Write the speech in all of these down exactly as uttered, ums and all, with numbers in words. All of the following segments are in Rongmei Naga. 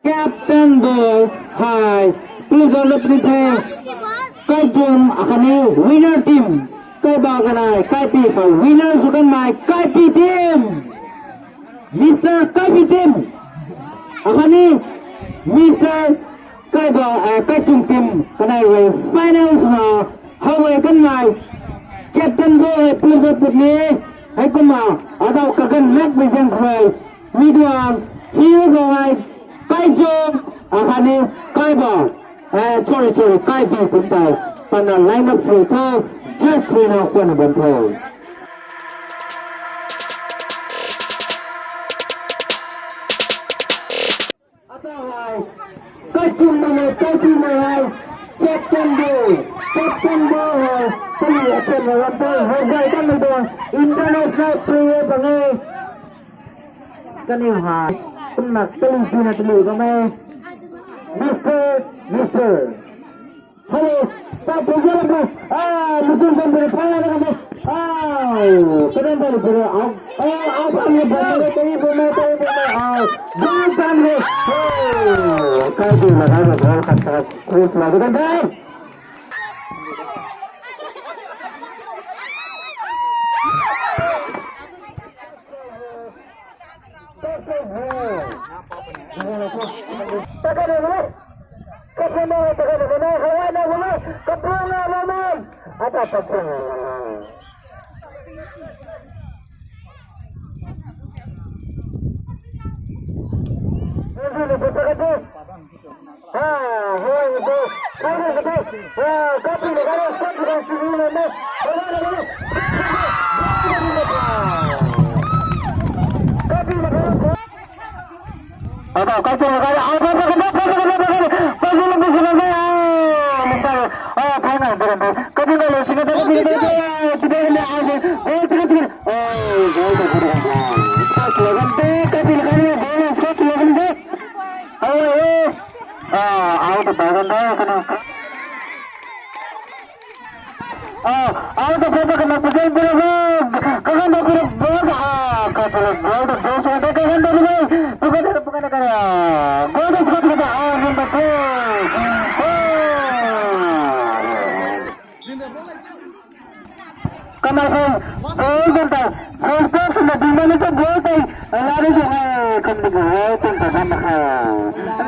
Captain Boy hei play zone na puni the. Kaichum akhatni winner team. Kaiba kanei, Kaipi khou winner sw kanmei, Kaipi team. Mister Kaipi team. Akhatni Mister Kaiba, eh, Kaichum team. Kanei rui finals na how e kanmei. Captain Boy hei play zone puni. Heikumna, adau kagan mak mei zang khou. Mi duan, field khou hei, Kaichum, akhatni Kaiba, eh, sorry, sorry, Kaipi kum tei, pana line up through tho, just through na kwan bam tho. Ata hei, Kaichum na le, Kaipi na hei, Captain Boy, Captain Boy hei, tali asen na ram tei, hei gai kan na duan, international player bang e. Kaniw hei, kumna tali chuna tali bam e. Mister, Mister. Hello, ta pui zala bu. Ah, mutum zam bu pala na kamu. Ah, kadan zala bu. Ah, ah, ah, pa ni bu na, tali bu na, tali bu na. Ah, zam zam ni. Oh, kai bu na, kai bu na, kai bu na. Kus na, kai bu na. Aba, kau cakna kai, ah, kau cakna kai, kau cakna kai, kau cakna kai, ah, minta, ah, phai na, phai na, kau cakna kai, sini kai, sini kai, sini kai, ah, sini kai, sini kai, ah, sini kai, sini kai, oh, kau cakna kai, kau cakna kai, kau cakna kai, kau cakna kai, ah, out, kau cakna kai, kau cakna kai. Ah, out of order kana pujai pura ho. Kagan da pura ball, ah, ka pura ball da ball sa da kagan da pura. Pura da pura da kara. Goal da score da, ah, number two. Oh. Kana ho. Goal da. Goal post na ding na to goal da. Lari jo hai kam da goal da da na ha.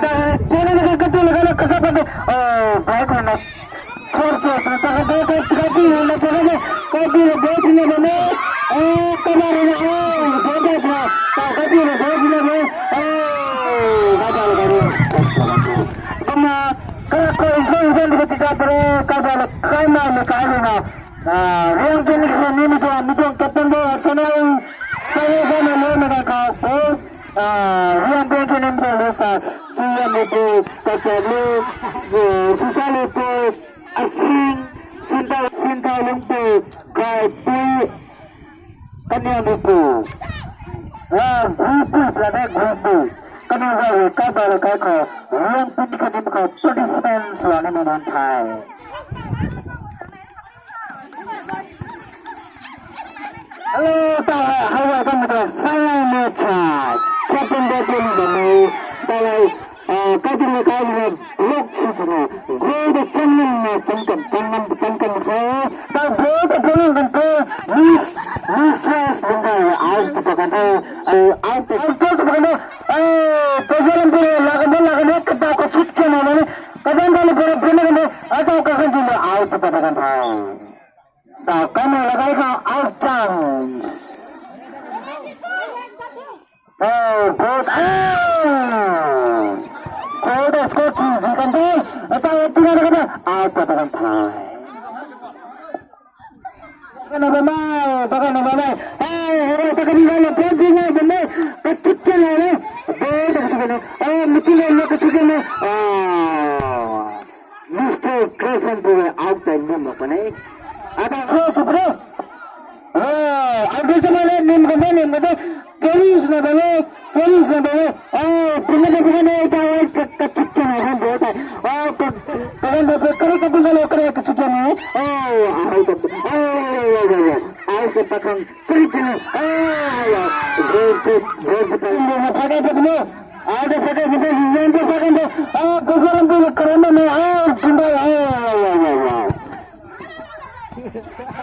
Da pura da ka tu la ka ka pa. Oh, bhai ko na. Kumna, kala koi zong zong di kati ka pare, kaba la kai ma la kai lu na. Ah, Riang Ping ni ni mi tuang, mi tuang captain bo, Arsenal, kai zong na lo na ka ko. Ah, Riang Ping ni mi tuang lo sa, C M P, Kachak Lu, eh, Susai Lu, Asing, Sintau, Sintau Lungpu, Kaipi, Kanian Lungpu. Ah, group B, brother, group B. Kanian Lungpu, Kaipi, Kaipi, Riang Ping, Kanian Lungpu, participants, lani maman thai. Hello, ta, how are you? Final match, ah, Captain Captain, the, the, Ah, kaichum na kai na block sw twna, goal da chang na, chang kan, chang kan, chang kan kho. Ta goal da chang kan kho. Miss, Miss Chance bungkai out tu pakan kho. Ah, out, out tu pakan kho. Ah, pazalam pura lakan, lakan kata ka shoot kiu na ni. Kadan da pura pura na, atau kakan tu out tu pakan kho. Ta kana lagai kha out chance. Oh, good. Ah! Goal da score chu zi kan de. Ata tina na kan de. Out pa kan thai. Kana ba mai, ba kana ba mai. Hey, hey, ta kan ni la pen di na ba mai. Ka tut ka la le. Goal da score na. Oh, mutu le na ka tut na. Ah. Mister Crescent Boy out time nim mak puni. Ata cross bro. Oh, out time le nim ka nim ka. Police na bale, police na bale. Oh, pina na pina na ta ka ka chit ka na han bo ta. Oh, ka ka na ka ka ka ka ka chit ka na. Oh, out of, oh, out of, out of, out of, Sri China. Ah, ya. Goal kick, goal kick. Inde na phaka phaka no. Ade phaka phaka, yan pa Second, ah, Brazil and Brazil, Corona, ah, Jimbo, ah, wow, wow, wow, wow.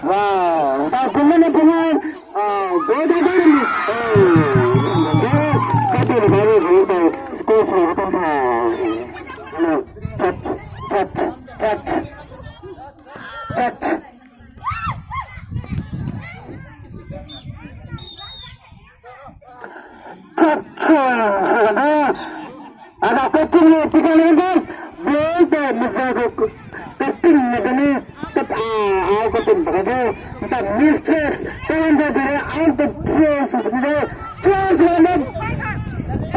Wow, wow, wow, wow. Ah, go, go, go, go. Oh, go, go, go, go, go. Score, score, score, score. Hello, chat, chat, chat, chat. Chat, chat, chat. Ana cutting le, tikan le kan. Ball de, masa ko cutting le kan. Cut, ah, au cutting baka de. Masa mistress, tahan de bira, out of throws, de. Throws le kan.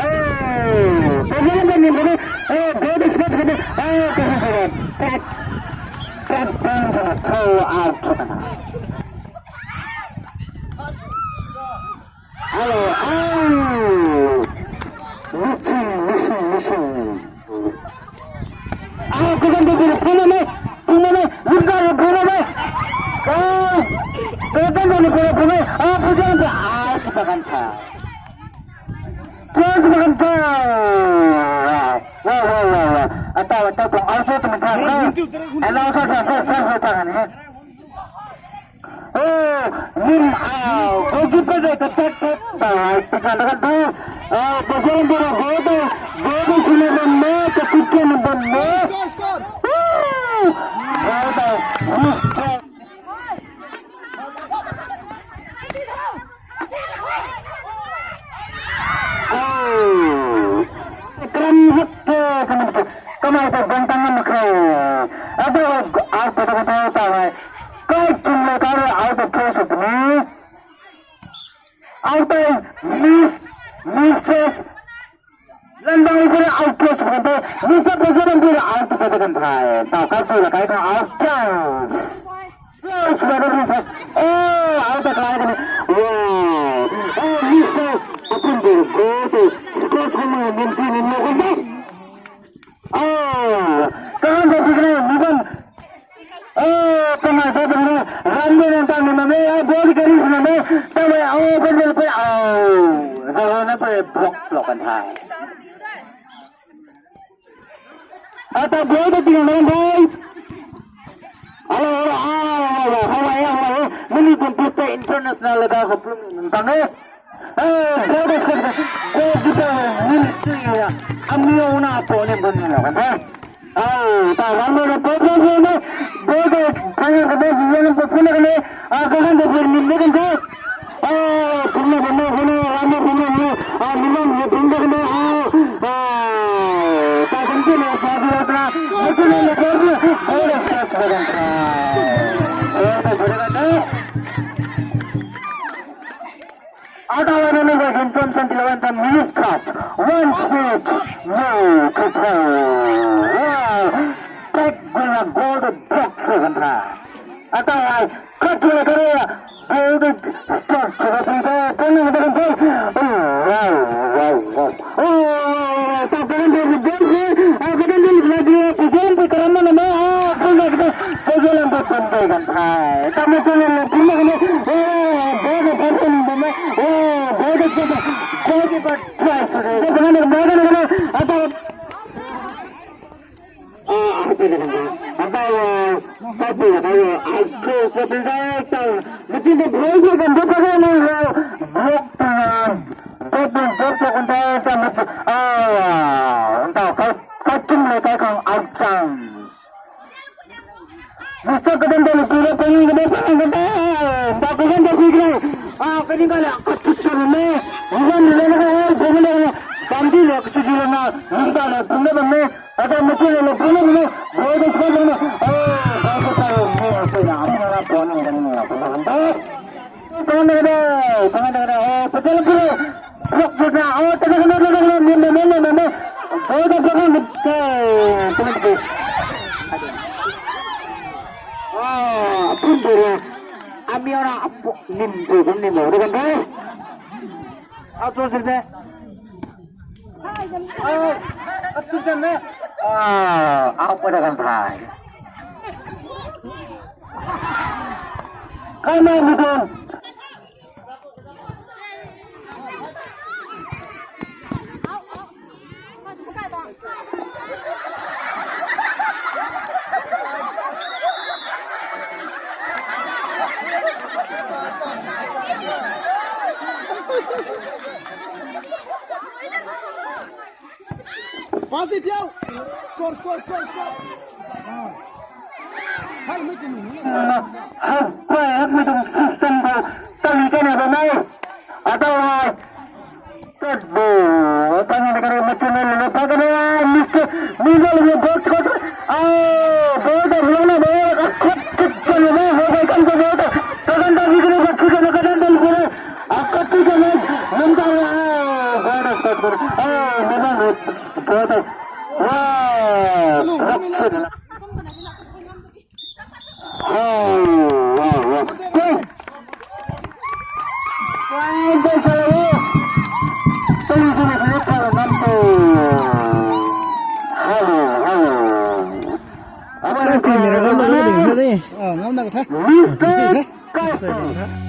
Oh, ball de ni kan. Oh, ball de spot kan. Oh, kan kan. Cut. Cut, throw out. Hello, oh! Missing, missing, missing. Ah, kukan tu tu phuna me, phuna me, lungka tu phuna me. Ah, kukan tu tu phuna me. Ah, kukan tu, ah, kita kan tha. Kita kan tha. Wah, wah, wah, wah. Atau, atau, kau au tu tu tha. Announcer, announcer, announcer, announcer, announcer. Oh, nim, ah, goalkeeper de katak tak, ah, tikan kan tu. Ah, Brazil de goal de, goal de sini bam me, katik ke ni bam me. Score, score. Woo! Goal de, miss. Oh, kram hak ke, kram hak ke. Kamei ta bang tang na khe. Abo, ah, pata kata ta hai. Kai chum le kai le out of throw sw puni. Out of miss, mistress. Lan bang i kore out of throw sw puni. Mister President puni out of throw kan thai. Tau kai puni kai ka out chance. Throw sw puni kan thai. Oh, out of kai kan. Wow. Oh, mister. Apun de go to. Score sw puni minti ni mo kan thai. Oh, kahan ta bikna, ni ban. Oh, kamei ta bikna, run de nang ta ni mame, ah, ball kari si mame, ta wei, oh, kan de pe, oh, zara na pe block lo kan thai. Ata ball ta ting nang thai. Hello, hello, ah, hello, hello, hello, hello, hello. Mini computer international ka khaplum nang tang e. Eh, ball de, ball de, ball de, ball de, ball de, amiona puni buni lo kan the. Ah, ta ram lo, ball de, ball de, ball de, ball de, ball de, ball de, ah, kahan de, ball de, ball de. Ah, ball de, ball de, ball de, ram lo, ball de, ball de, ah, ni ram lo, ball de, ball de, ah, ah, ta kan de, ball de, ball de, ball de, ball de, ball de, ball de, ball de. Ata lana nunc guay hym cham san tilavan tan minutes cut. One minute. No to play. Wow. Back guna goal the box kan tha. Ata ai cut to the career. Goal the start to the play. Pang na kan play. Oh, wow, wow, wow. Oh, ta kan de ball, ah, kan de la diu, pujalam pe karam na me, ah, pujalam pe, pujalam pe pun de kan thai. Ta me pujalam pe pun de kan, oh, ball de person de me, oh, ball de person, goalkeeper try sw de. Ta kan de ball de kan, ah, ta, ah, ah, pe de kan, ah, ta, ah, ta pe de kan, ah, cross pe de ta, lekin de ball de kan de person na, block pe na. Ball, ball, ball, ball, ball, ball, ball, ah, ntau, kai, kai chum le kai khang out chance. Mister Kadan Dali pura pangin kade, pangin kade, ntau Kadan Dali pura. Ah, kani kala, kachuk chuk le, iwan le na, ball le na, bandi le, kachuk chuk le na, nta le, bunda bande. Ata machine le puna na, ball de score na. Oh, ball de score na, puna na, puna na, puna na. Puna na, puna na, oh, pachal pura. Block pura. Oh, tena na, na, na, na, na, na, na, na. Ball de score na, puna na. Ah, pun pura. Amiona apu nim tu kum nim tu kan de. Apu sini. Ah, atu jam na. Ah, au pada kan thai. Kai mai ni don. Pass di thiau. Score, score, score, score. Ah. Hai, mei kum ni. Hak mei kum system khou tali kena bam e. Atau hai. Kat bo. Tang na kare machine le pa kena, Mister Middle le box ko. Oh, box ko, long na box. Kot kot ko le box ko, kan ko box ko. Kan ko ni ko ko ko ko ko. Akati ko le. Nam ta. Oh, box ko. Oh, Middle le box ko. Wow. Hello, hello. Mister